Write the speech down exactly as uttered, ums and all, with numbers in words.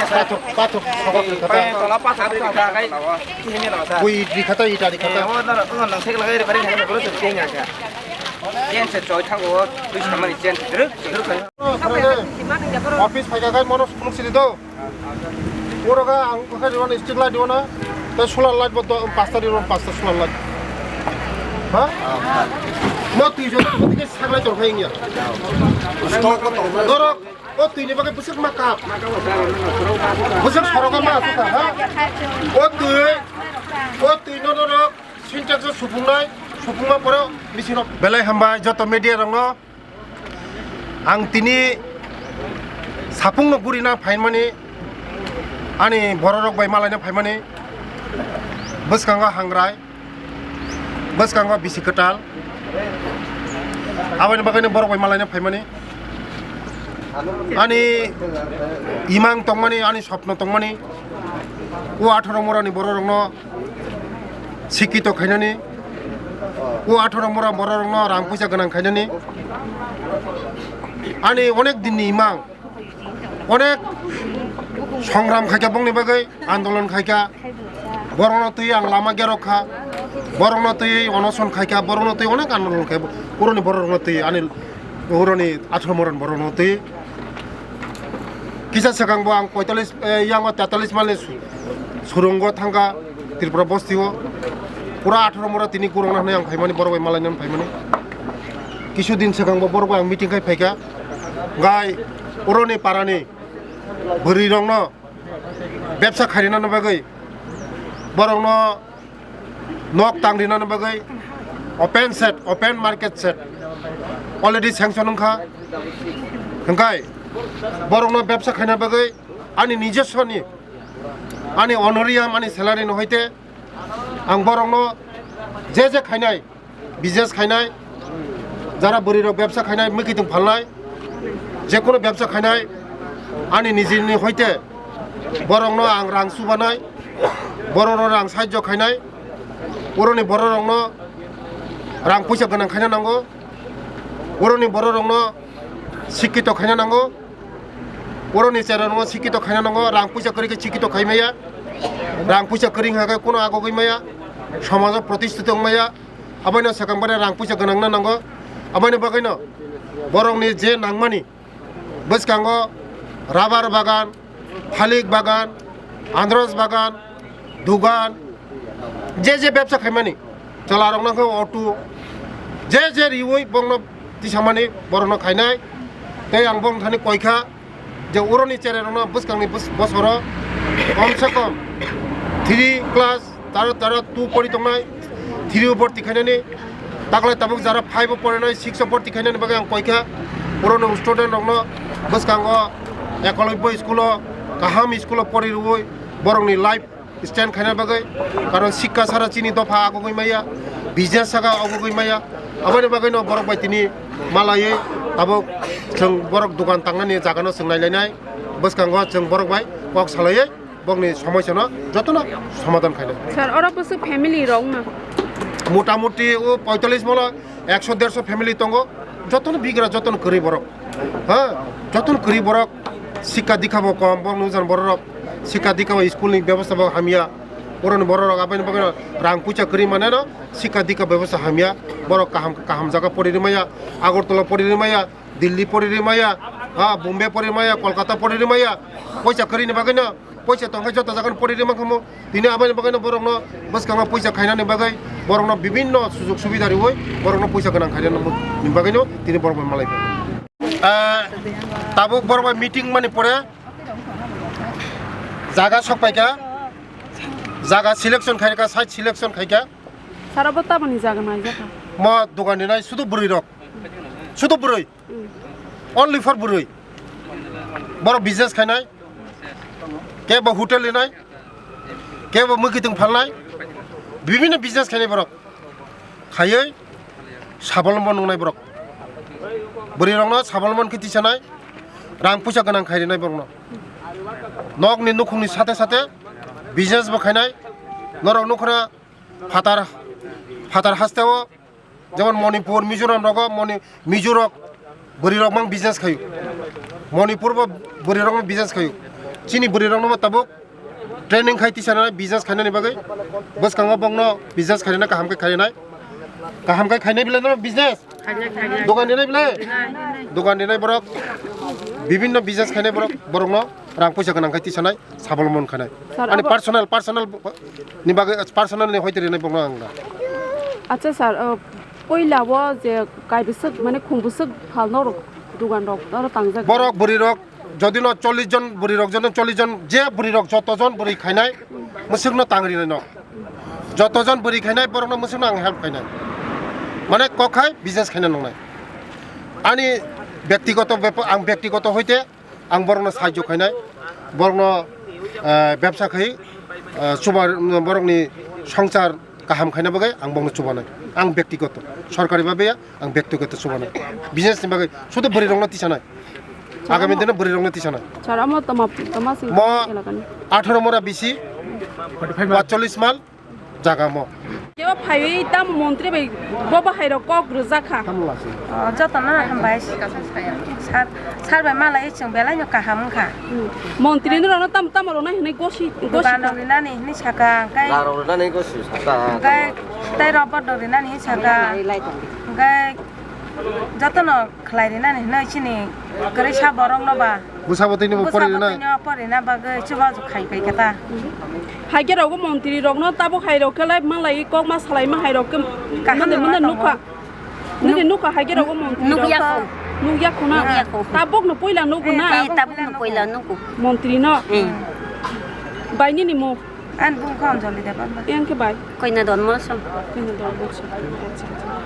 Pathor, pathor, sokok rikha ta. Bui rikha ta, ita rikha ta. Office phaikha khai mono phunuk sidi do. Oro khe ang khe rwmani street light rwna. Tei solar light bo do, pasta rwmani pasta solar light. Ha? No twi jora twi khe saklai tong khai wngya. Dorok, o twi ni bagwi bwswk ma kap. Bwswk sorogo ma aswk kha, ha? O twi, o twi no dorok Sintex o supungnai, supungma pore bisi rok. Belai hambai joto media rokno. Ang tini sapungno gurina phaimani, ani bororok bai malaina phaimani, bwskango hangrai, bwskango bisi kwtal, aboni bagwino borok bai malaina phaimani. Ani imang tongmani, ani sopno tongmani, o atharo morani bororokno sikito khainani, o atharo mora bororokno rang puisa gwnang khainani. Ani onek dinni imang, onek songram khaikha bongni bagwi, andolon khaikha, borokno twi ang lama gerok kha, borokno twi onoson khaikha, borokno twi onek andolon khai, uroni borokno twi ani uroni atharo morani borokno twi. Kisa swkang bo ang poitalis, eh, yango tetalis malni su-, surungo thangkha Tripura bostio. Pura atharo mora tini gurungna hwnwi ang phaimani, borok bai malaina phaimani. Kisu din swkang bo borok bai ang meeting khai phaikha. Gai uroni parani bwrwi rokno bebsa khairina bagwi borokno nok tang rinani bagwi open shed, open market shed already sanction wngkha. Hwnkhe borokno bebsa khaina bagwi ani nijoswoni, ani honorarium, ani salary ni hoite ang borokno je je khainai, business khainai, jara bwrwi rok bebsa khainai, mwkhitwng phalnai, je kono bebsa khainai, ani nijini hoite borokno ang rang chubanai, borokno rang sahajyo khainai, oroni bororokno rang puisa gwnang khaina nango, oroni bororokno sikito khaina nango, oroni cherairokno sikito khaina nango, rang puisa kwrwi khe sikito khai maya, rang puisa kwrwi wngkha khe kono agogwi maya, somajo protistito wng maya, aboino swkang bade rang puisa gwnang na nango, aboni bagwino borokni je nangmani, bwskango rubber bagan, thalik bagan, andros bagan, dugan, je je bebsa khaimani, chwlarokno khe auto, je je riui bongno tisamani borokno khainai. Tei ang bong thani koikha je uroni cherairokno bwskangni bwsoro kom se kom three class, taro taro two pori tongnai, three o borti khainani, taklai tabuk jara five o porinai, six o borti khainani bagwi ang koikha. Borokni student rokno bwskango ekolobyo school o, kaham school o pori rwui borokni life stand khaina bagwi, karon sikka sara chini dopha agogwi maya, business saka agogwi maya, aboni bagwino borok bai tini malaiwi tabuk chwng borok dogan tangnani jagano chwng nailainai, bwskango chwng borok bai kok salaiwi bokni somosyano jotono somadhan khainai. Sir, oro bwswk family rok na? Motamuti o poitalis molo ekso derso family tongo, jotono bigra, jotono kwrwi borok. Ha, jotono kwrwi borok, sikka dikha bo kom, bo nukjan borok rok sikka dikha bo school ni bebosta bo hamya. Borokni borok rok aboni bagwi rang puisa kwrwi mane no sikka dikha bebosta hamya. Borok kaham, kaham jaga pori rwmaya, Agartala pori rwmaya, Delhi pori rwmaya, ha, Bombay pori rwmaya, Kolkata pori rwmaya, puisa kwrwi ni bagwi no. Poisa tongkhe joto jagani pori rima khamu. Tini aboni bagwino borokno bwskango poisa khainani bagwi borokno bibinno sujog subida riwi borokno poisa gwnang khainani bagwino tini borok bai malai. Ah, tabuk borok bai meeting mani pore jaga sok paikha, jaga selection khaikha, site selection khaikha. Sara bo taboni jaga nai jakha. Mo dogan ni nai sudu bwrwi rok, sudu bwrwi. Only for bwrwi. Borok business khainai, kebo hotel rinai, kebo mwkhitwng phalnai, bibinno business khainai borok. Khaiwi sabolombo nungnai borok. Bwrwi rokno sabolombo khe tisanai, rang puisa gwnang khai rinai borokno. Nokni nukhungni sate sate business bo khainai. Norok nukhuna phatar, phatar hasteo Jemon Manipur, Mizoram rogo Mani-, Mizo rok bwrwi rok mang business khaio. Manipur bo bwrwi rokno business khaio. Chini bwrwi rokno bo tabuk training khai tisanai business khainani bagwi. Bwskango bongno business khainai kaham khe khainai. Kaham khe khainai bile no business. Dogan dinai bile. Dogan dinai borok. Bibinno business khainai borok, borokno rang poisa gwnang khai tisanai, sabolomon khainai. Sir, ani abo personal, personal ni bagwi, personal ni hoite rinai bongno ang da. Acha sir, uh, poila o je kaibwswk mane khungbwswk phalno rok, dogan rok oro tangjak. Borok bwrwi rok jodi no chollish jon bwrwi rok, jodi no chollish jon je bwrwi rok joto jon bwrwi khainai mwswkno tang rinai no. Joto jon bwrwi khainai borokno mwswkno ang help khainai. Mane kok khai business khaina nongnai. Ani bektigoto bepa-, ang bektigoto hoite ang borokno sahajyo khainai, borokno, eh, bebsa khai, eh, chuba, borokni songsar kaham khaina bagwi ang borokno chubanai. Ang bektigoto, sorkari babe ya, ang bektigoto chubanai. Business ni bagwi sudu bwrwi rokno tisanai. Agami dino bwrwi rokno tisanai. Sir, amo toma, toma sing Mo elakani. Atharo mora bisi, paitolish mal, jaga mo. Kebo phaiwi tamo montri bai bo bahai rok kok rwjak kha. Tamo lasi. Oh, joto no hambai. Sir, sir bai malai chwng belai no kaham wngkha. Montri no rano tam tamo rona hinwi gosi, gosi Dogan kha. Rok rinani hinwi saka, hwnkhe Rang rok rinani gosi saka. Hwnkhe tei robot rok rinani hinwi saka. Hwnkhe joto no khlai rinani hinwi chini kwrwi sa borok no ba. Bwsa bwtwi ni bo Bwsa pori rina. Bwtwi no pori na bagwi chuba chu khai pai khe ta. Hai khe rogo montri rok no tabuk hai rok khe lai malai kok ma salai ma hai rok khe kaham mwnda mwnda nukha. Nini nukha hai khe rogo montri rok. Nukya kho. Nukya kho na. Nukya kho. Tabuk no puila nugo na. Eh, tabuk no puila nugo. Montri no. Eh. Bai nini mo. Ani bung kho Anjali Debbarma. Yang khe bai. Koina Dharma Song. Koina Dharma Song. Acha, acha.